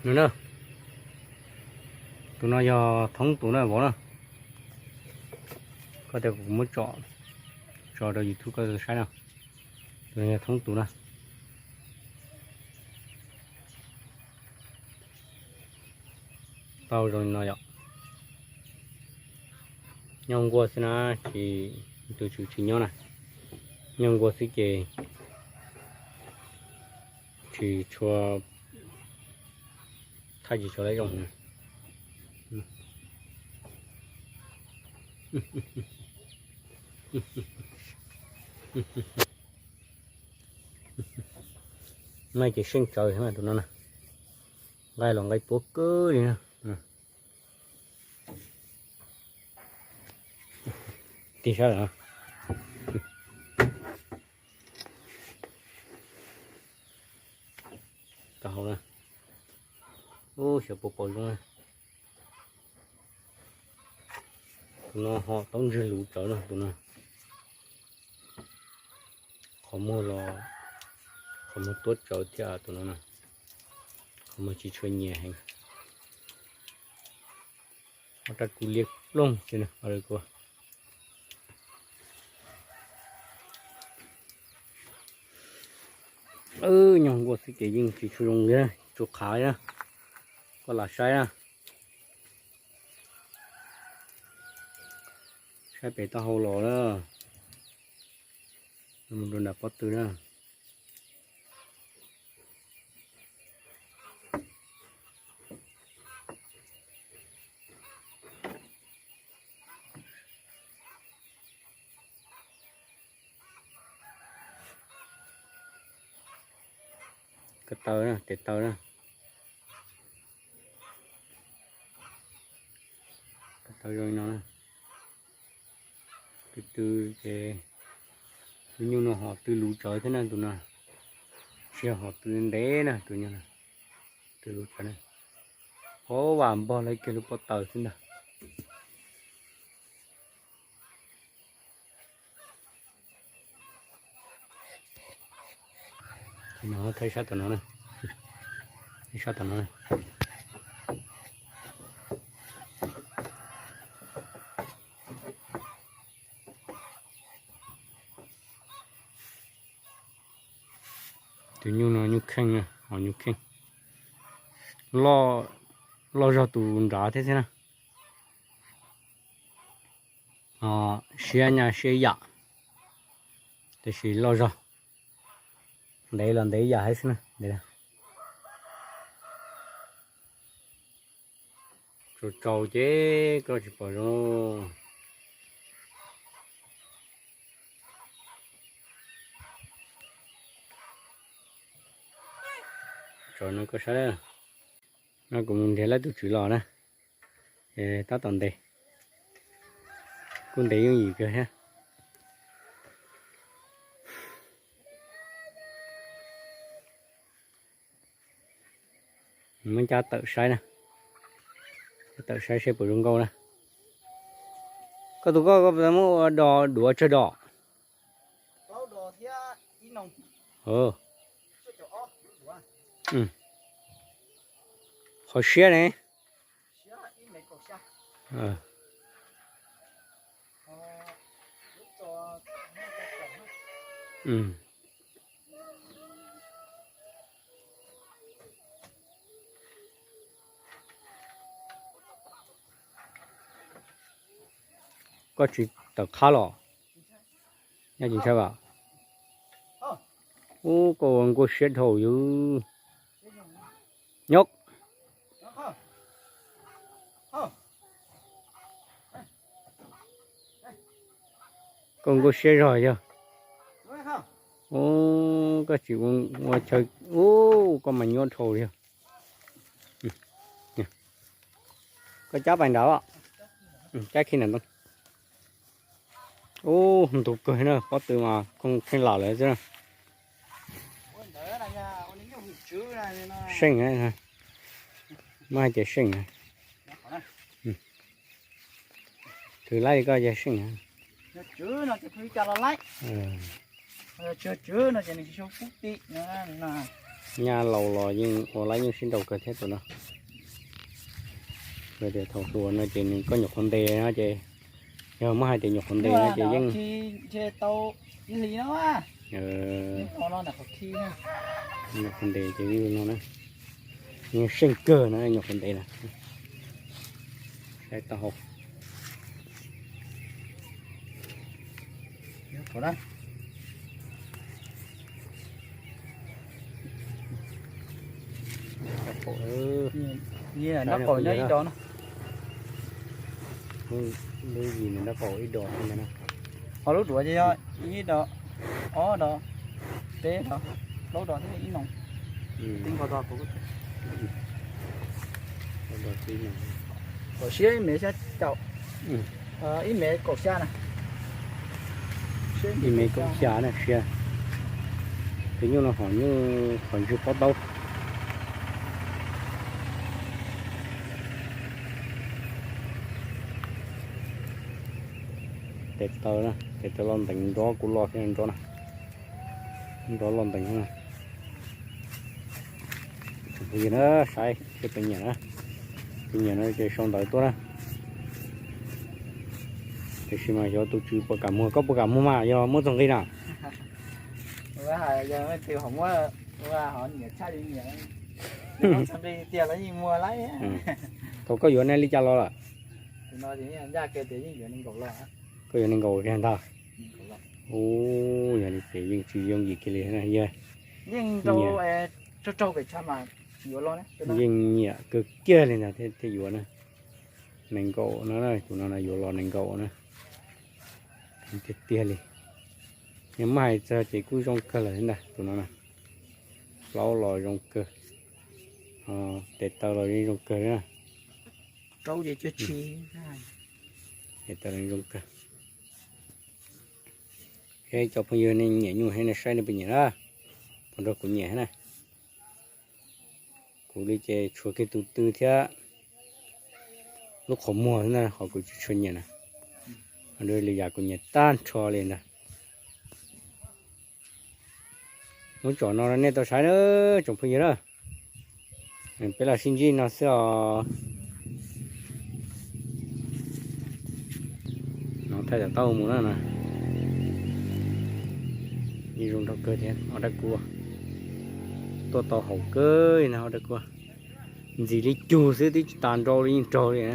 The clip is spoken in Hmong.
No na, tus no yog thoob tus na vauv na. Koj tias kuv muab tso, tso rau YouTube koj saib na. Tus no yog thoob tus na. Tau zoo li no yom. Nyob nkuaj xwb na, tsis, tus tswv tsis nyob na. Nyob nkuaj xwb ces tsis tshua, thaij tsis tshua lawv zoo na. Nqaij ces seej tsawv tus no na. Nqaij los nqaij tuab kawg li na. Tig sab lawm. Tau hauv na. Ub, xyov puas pom zoo na. Tus no ho taub ntswg luv tsawv no tus no. Qhov muag los, qhov muag tuab tsawv thiab tus no na. Qhov muag tsis tshua nyias heev. Ob rab kub liab ploog xwb na. Nyob nkuaj xwb ces yeej tsis tshua zoo li, tsis tshua qhav li na. Koj lam saib na. Saib pem taub hau los na. Mus rau nram pob tw na. Ko taw na, tes taw na. Ko taw zoo li no na. Tw tw ces tus nyuj no ho tw luv tsawv thiab na tus no. Tsis yog ho tw ntev na tus nyuj no. Tw luv tsawv na. Hauv vam npog lawv kiag lub pob taws xwb ntag. No thaij sab tom no na. Sab tom no na. Tus nyuj no nyuj kheej na, ho nyuj kheej. Loj, loj zog tus nrad thiab xwb na. Siab nyaj siab yam, tiam sis loj zog. Ntev los ntev yam thiab xwb na. Tsaus tsaus ces koj tsis pom zoo. Tsaus no koj saib. No kuv mus nrhiav lawv tus tswv los na. Tab tom ntes. Kuj ntes yooj yim kawg thiab. Muab cab tawm saib na. Cab tawm saib seb puas zoo nkauj na. Koj tus koj, koj muab ua dos, duav tsawg dos? Qhov siab ne. Koj tsis tawm qhab los? Nyob tsis ntshai vas? Ub, koj ua nkuaj siab dhau yus. Nyob. Koj nkuaj siab zog yog. Ub, koj tsis ua chaw, ub, koj mas nyuaj dhau li yog. Koj cab pais nrad, cab khi nram ntoo. Ub, ntug kawg na, pob tw mas kheej lam lawm xwb na. Seej, muab hais tias seej. Khwv laib li koj ces seej. Yog tswv no ces khwv li cas los laib. Yog tsis yog tswv no ces nws tsis tshua pub tim no. Nyab laus los yeej ua lab yeej sib nraus kawg thiab tus no. Yog tias thaum hluas no ces nws koj nyuam qhuav ntes no ces, yog muab hais tias nyuam qhuav ntes no ces yeej nyuam qhuav ntes ces yeej no na, yeej seej kawg na nyuam qhuav ntes na. Saib taub hau. Nrab qaum ib do no. Lub yim nrab qaum ib do xwb na. Ho lub duav ces yog ib do, ob do, peb do, plaub do thiab ib no. Kaum siab ib mev xya caum, ib mev kaum xya na. Ib mev kaum xya na siab. Tus nyuj no hom nyuj qhov ntswg pob taub. Tes taw, tes taw loj ntees, nrov kuj loj thiab nrov na. Nrov loj ntees na. Tsoom phooj ywg na, saib seb peb nyiam na, peb nyiam no ces sau ntawv tuaj na. Tiam sis mas xyov tus tswv puas kam muag, koj puas kam muag mas yog muab txog nqi na. Thaum koj yuav ne li cas los lawm? Koj yuav nees nkaum kiag ntag. Ub, yog li ces yeej tsis yooj yim kiag li na yog. Yeej nyiam kawg kiag li ntag thiaj yuav na. Nees nkaum no, tus no yuav los nees nkaum na. Tiag tiag li. Yog muab hais txog ces kuj zoo kawg lawm thiab ntag tus no na. Plaub los zoo kawg, tes taw los yeej zoo kawg li na. Tes taw zoo kawg. Ib cov phooj ywg nej nyiam nyuj thiab nej saib nej puas nyiam na, puas nrog kuv nyiam thiab na. Kuv li ces tshuav kiag tus tw thiab lub qhov muag xwb na, qhov kuv tsis tshua nyiam na. Li yam kuv nyiam tag nrho li ntag. Muab tsom no nej tau saib na tsoom phooj ywg na. Peb los sib ntsib no xwb os. No thaij tam taub mus na no. Yeej zoo nraug kawg thiab ob rab kua. Tuaj tau haum kawg na ob rab kua. Ntxim li cug xwb twb tsis tas nrau li yeej raug li.